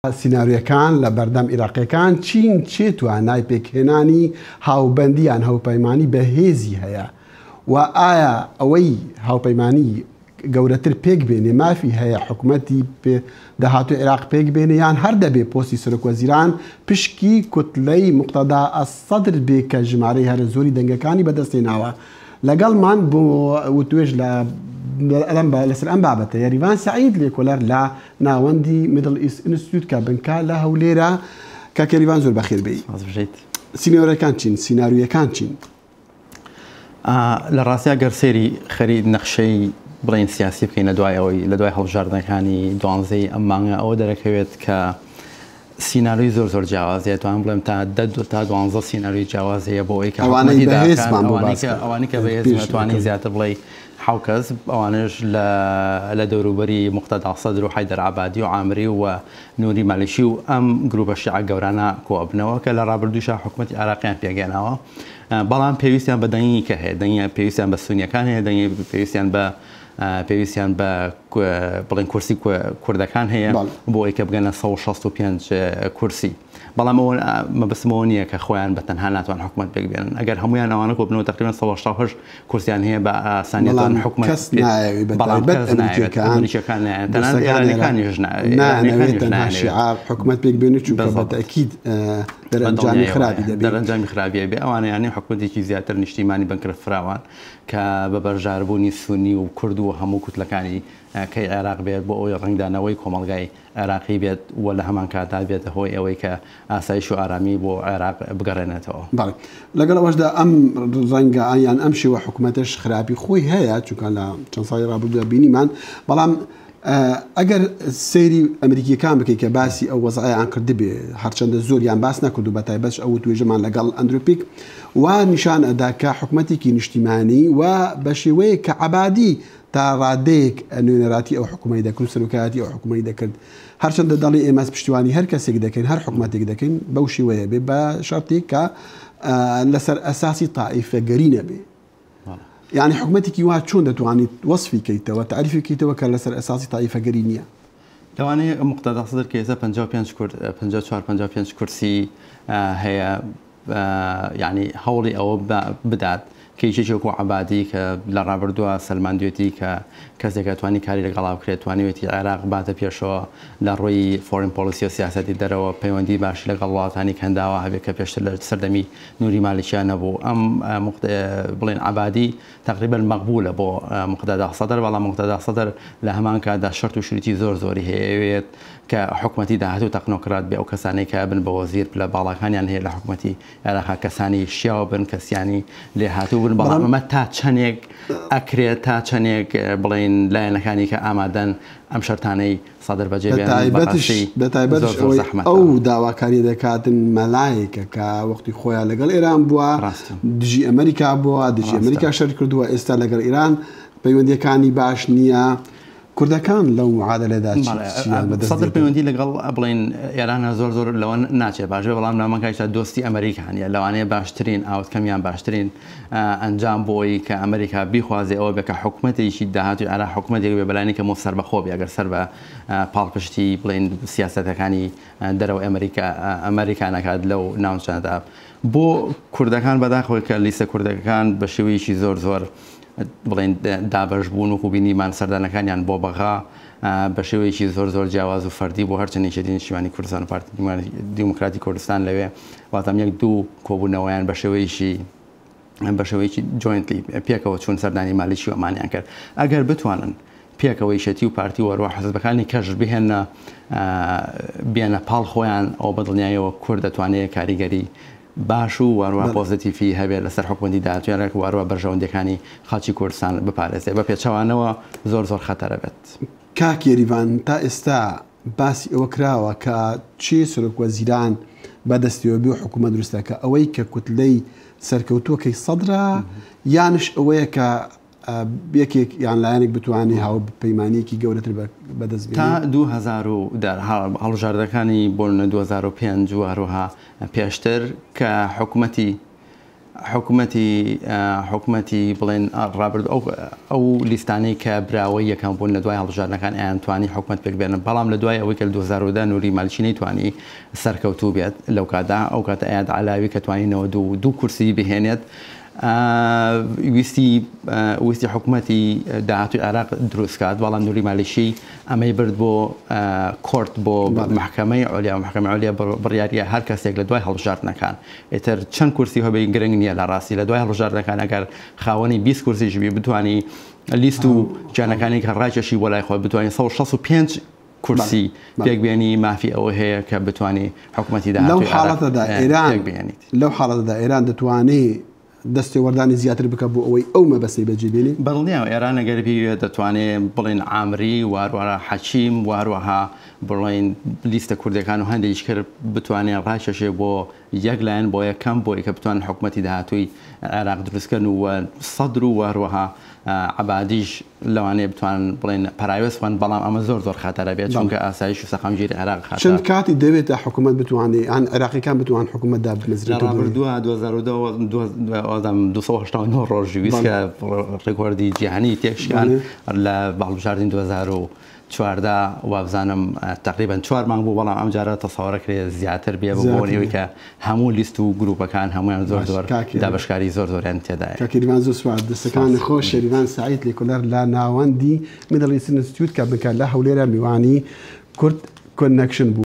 سیناریۆکان لە بەردەم ئیراقیەکان چین، چێ توانای پێکهێنانی هاوبەندی یان هاوپەیمانی بەهێزی هەیە و ئایا ئەوەی هاوپەیمانی گەورەتر پێک بێنێ مافی هەیە حکومەتی داهاتووی عێراق پێک بێنێ یان هەر دەبێ پۆستی سەرۆکوەزیران پشکی کوتلەی موقتەدا ئەلسەدر بێ کە ژمارەی هەرە زۆری دەنگەکانی بەدەستهێناوە؟ لەگەڵمان بۆ وتوێژ لە لەسەر ئەم بابەتە یەریڤان سەعید لێکۆلەر لە ناوەندی Middle East Institute کە بنکە لە هەولێرە. کاک یەریڤان زۆر بەخێر بێی. سپاس بژیت. سیناریۆکان چین؟ سیناریۆیەکان چین؟ لە ڕاستیا گەر سەیری خەریت نەخشەی بڵێین سیاسی بکەین لە دوای ئەوەی لە دوای هەڵبژاردنەکانی دوانزەی ئەم مانگە ئەوە دەرەکەوێت کە سیناریۆی زۆر زۆر جیاواز هەیە توانم بڵێم تا دە تا دوانزە سیناریۆی جیاواز هەیە بۆ ئەوەی کە ئەوانەی حکومەتی بەهێزمان داکان بۆ ئەوانەی باس کە کە ئەوانەی کە بەهێزن پێش ئەتوانی دەکەن. زیاتر بڵێی حەو کەس ئەوانەش لە لە دەوروبەری موقتەدا سەدر و حەیدەر عەبادی و عامری و نوری مالیکی و ئەم گروپە شیعە گەورانە کۆئەبنەوە کە لە ڕابردووشا حکومەتی عێراقیان پێکهێناوە بەڵام پێویستیان بە دەنگی کە هەیە دەنگیان پێویستیان بە سونیەکان هەیە دەنگی پێویستیان بە پێویستیان بە بڵێن کورسی کوردەکان هەیە بۆ ئەوەی کە بگەنە 165 کورسی بەڵام ئەوە مەبەستم ئەوە نییە کە خۆیان بە تەنها ناتوان حکومەت پێک بێنن ئەگەر هەمویان ئەوانە کۆبنەوە تقریبا 188 کورسیان هەیە بە ئاسانی بەڵام توان حکومەت کەس نایەوێ بە بەڵام تایبەت کەس نایەوێت ئەمریکیەکان ئەمریکیەکان نایەوێت تەنانەت دۆستەکان ئێرانیەکانیش نایانەوێت ئێرانیەکانیش تەنها نایانەوێت شیعە حکومەت پێک بێنێت چونکە بە بالضبط. تەئکید دەرئەنجامی بەدڵنیایەوە خراپی دەبێت. دەرئەنجامی خراپی ئەبێ ئەوانە یانی حکومەتێکی زیاتر نیشتیمانی بنکرە فراوان کە بە بەشداربوونی سونی و کورد و هەموو کوتلەکانی کەی عێراق بێت بۆ ئەوەی ڕەنگدانەوەی کۆمەڵگای عێراقی بێت و لە هەمان کاتدا بێتە هۆی ئەوەی کە ئاسایش و ئارامی بۆ عێراق بگەڕێنێتەوە. بەڵێ لەگەڵ ئەوەشدا ئەم ڕەنگە یان ئەم شێوە حکومەتەش خراپی خۆی هەیە چونکە لە چەند ساڵی ڕابردوودا بینیمان بەڵام ئەگەر سەیری ئەمریکیەکان بکەیت کە باسی ئەو وەزعیان کردبێ هەرچەندە زۆریان باس نەکردو بە تایبەتش ئەو وتوێژەمان لەگەڵ ئەندرۆپیک وا نیشان ئەدا کە حکومەتێکی نیشتیمانی و بە شێوەیەک کە عەبادی تا ڕادەیەک نوێنەراتی ئەو حکومەی دەکرد و سەرۆکایەتی ئەو حکومەی دەکرد هەرچەندە دەڵێ ئێمە پشتیوانی هەر کەسێک دەکەین هەر حکومەتێک دەکەین بەو شێوەیە بێ بە شەرتێک کە لەسەر ئەساسی تائیفەگەری نەبێ یعنی حکومەتێکی وا چۆن دەتوانیت وەسفی کەیتەوە تعریفی کەیتەوە کە لەسەر ئەساسی تائیفەگەری نییە؟ لەوانەیە موقتەدا سەدر کە ئێستا 55 کورد 54 55 کورسی هەیە یعنی هەوڵی ئەوە بدات کە یەکێکی وەکو عەبادی کە لە ڕابردووە سەلماندوێتی کە کەسێکە توانی کاری لەگەڵا بکرێت توانیوێتی عێراق باتە پێشەوە لە ڕووی foreign policy و سیاسەتی دەرەوە پەیوەندی باشی لەگەڵ وڵاتانی کەنداوە هەبێت کە پێشتر لە سەردەمی نوری مالکیا نەبوو ئەم بڵێن عەبادی تقریبا مەقبولە بۆ مقتەدا سەدر بەڵام مقتەدا سەدر لە هەمان کاتدا شەرت و شروتی زۆر زۆری هەیە کە حکومەتی داهاتوو تەکنۆکرات بێ ئەو کەسانەی کە بن بە وەزیر پلە باڵاکانیان هەیە لە حکومەتی عێراقا کەسانی شیاو بن کەسیانی لێهاتوو بن بەڵام ئەمە تا چەندێک ئەکرێت تا چەندێک بڵێن لایەنەکانی کە ئامادەن ئەم شەرتانەی سەدر بەجێ بێنن بەڕاستی بەتایبەتش زۆر زۆر ئەوەی زەحمەتە. ئەو داواکاریە دەکاتن مەلایکە کە وەختی خۆیان لەگەڵ ئێران بووە ڕاستە. دژی ئەمریکا بووە دژی ڕاستە. ئەمریکا شەر کردووە ئێستا لەگەڵ ئێران پەیوەندیەکانی باش نییە کوردەکان لەو معادلەدا چیان بەدەست سەدر دێتن؟ پەیوەندی لەگەڵ بڵێن ئێرانە زۆر زۆر لەوە ناچێت باش بێ بەڵام نامەکایشدا دۆستی ئەمریکا نیە لەوانەیە باشترین outcome یان باشترین ئەنجام بۆ ئەوەی کە ئەمریکا بیخوازێ ئەوە بێ کە حکومەتێکی داهاتووی عێراق حکومەتێک بێ بەلانی کەمەوە سەربەخۆ بێ ئەگەر سەر بە پاڵپشتی بڵێن سیاسەتەکانی دەرەوەی ئەمریکا ئەمریکا نەکات لەو ناوچانەدا بۆ کوردەکان بەداخەوە کە لیستە کوردەکان بە شێوەیەکی زۆر زۆر بڵێن دابەش بوون وەکو بینیمان سەردانەکانیان بۆ بەغا بە شێوەیەکی زۆر زۆر جیاواز و فەردی بۆ هەرچەند یەکێتی نیشتیمانی کوردستان و پارتی دیموکراتی کوردستان لەوێ واتەم یەک دوو کۆبوونەوەیان بە شێوەیەکی بە شێوەیەکی jointly پێکەوە چوون سەردانی مالیکی و ئەمانیان کرد ئەگەر بتوانن پێکەوە یەکێتی و پارتی و هەروە حزبەکانی کەش بهێنە بێنە پاڵ خۆیان ئەو بەدڵنیایەوە کورد دەتوانێت کاریگەری باش و واروا پۆزەتیفی هەبێت لەسەر حکومەتی داهاتووی و واروا بەرژەوەندیەکانی خەڵکی کوردستان بپارێزێت بە پێچەوانەوە زۆر زۆر خەتەرە بێت. کاک یەریڤان تا ئێستا باسی ئەوە کراوە کە چێ سەرۆک وەزیران بە دەستیەوە بێ و حکوومەت دروست دەکا ئەوەی کە کوتلەی سەرکەوتووەکەی سەدرە یانش ئەوەیە کە یەکێک یان لایەنێک بتوانێ هاوپەیمانییەکی گەورەتر بەدەست بێنێ؟ تا 2010 هەڵبژاردەکانی بۆ نمونە 2005 و هەروەها پێشتر کە حکومەتی حکومەتی حکومەتی بڵێن ڕابرد ئەو ئەو لیستانەی کە براوەی یەکەم بوون لە دوای هەڵبژاردنەکان ئەیانتوانی حکومەت پێک بێنن، بەڵام لە دوای ئەوەی کە لە 2010 نوری مالکی نەیتوانی سەرکەوتوو بێت لەو کاتدا، ئەو کاتە ئەیاد عەلاوی کە توانی 92 کورسی بهێنێت ویستی ویستی حکومەتی داهاتووی عێراق دروست کات، بەڵام نوری مالکی ئەمەی برد بۆ court بۆ مەحکەمەی عولیا، مەحکەمەی عولیا بڕیاریە هەر کەسێک لە دوای هەڵبژاردنەکان ئیتر چەند کورسی هەبێ گرنگ نییە لە ڕاستی لە دوای هەڵبژاردنەکان ئەگەر خاوەنی 20 کورسیش بی بتانی لیست و گیانەکانی کە ڕاکێشی بۆ لای خۆی بتوانین 165 کورسی پێک بێنی مافی ئەوە هەیە کە بتانی حکوومەتی لەو حاڵەتەدا ئێران لەو حاڵەتەدا ئێران دەتوانێ دەستێوەردانی زیاتر بکە بۆ ئەوەی ئەو مەبەستەی بەجێ بێنێ؟ بەدڵنیاوە ئێران ئەگەر بیەوێت دەتوانێ بڵێن عامری و هەروەها حەکیم و هەروەها بڵێن لیستە کوردەکان و هەندێکیش کر بتوانێ ڕاکێشێ بۆ یەک لایەن بۆ یەک کەمپ بۆی کە بتوانن حکومەتی داهاتووی عێراق دروست کەن و سەدر و هەروەها عەبادیش لەوانەیە بتوانن بڵێن پەراوێز بخەن، بەڵام ئەمە زۆر زۆر خەتەرە بێت، چونکە ئاسایش و سەقامگیری عێراق خەتەرە. چەند کاتی دەوێت تا حکوومەت بتوانێت یان عێراقیەکان بتوان حکوومەت دابمەزرێت؟ لە ڕابردووە 2002 ڕۆژ ویست کە ڕێکۆردی جیهانی تێکشکان لە هەڵبژاردنی 2014 وابزانم تقریبا چوار مانگ بوو، بەڵام ئەمجارە تەسەوەرەکرێ زیاتر بێ بۆ ئەوەی کە هەموو لیست و گروپەکان هەموویان زۆر زۆر دابەشکاری زۆر زۆریان تێدایە. کاک یەریڤان زۆر سوپاس، دەستەکانت خۆش. یەریڤان سەعید لێکۆلەر لە ناوەندی Middle East Institute کە بنکە لە هەولێرە میوانی کورد کۆننەکشن بوو.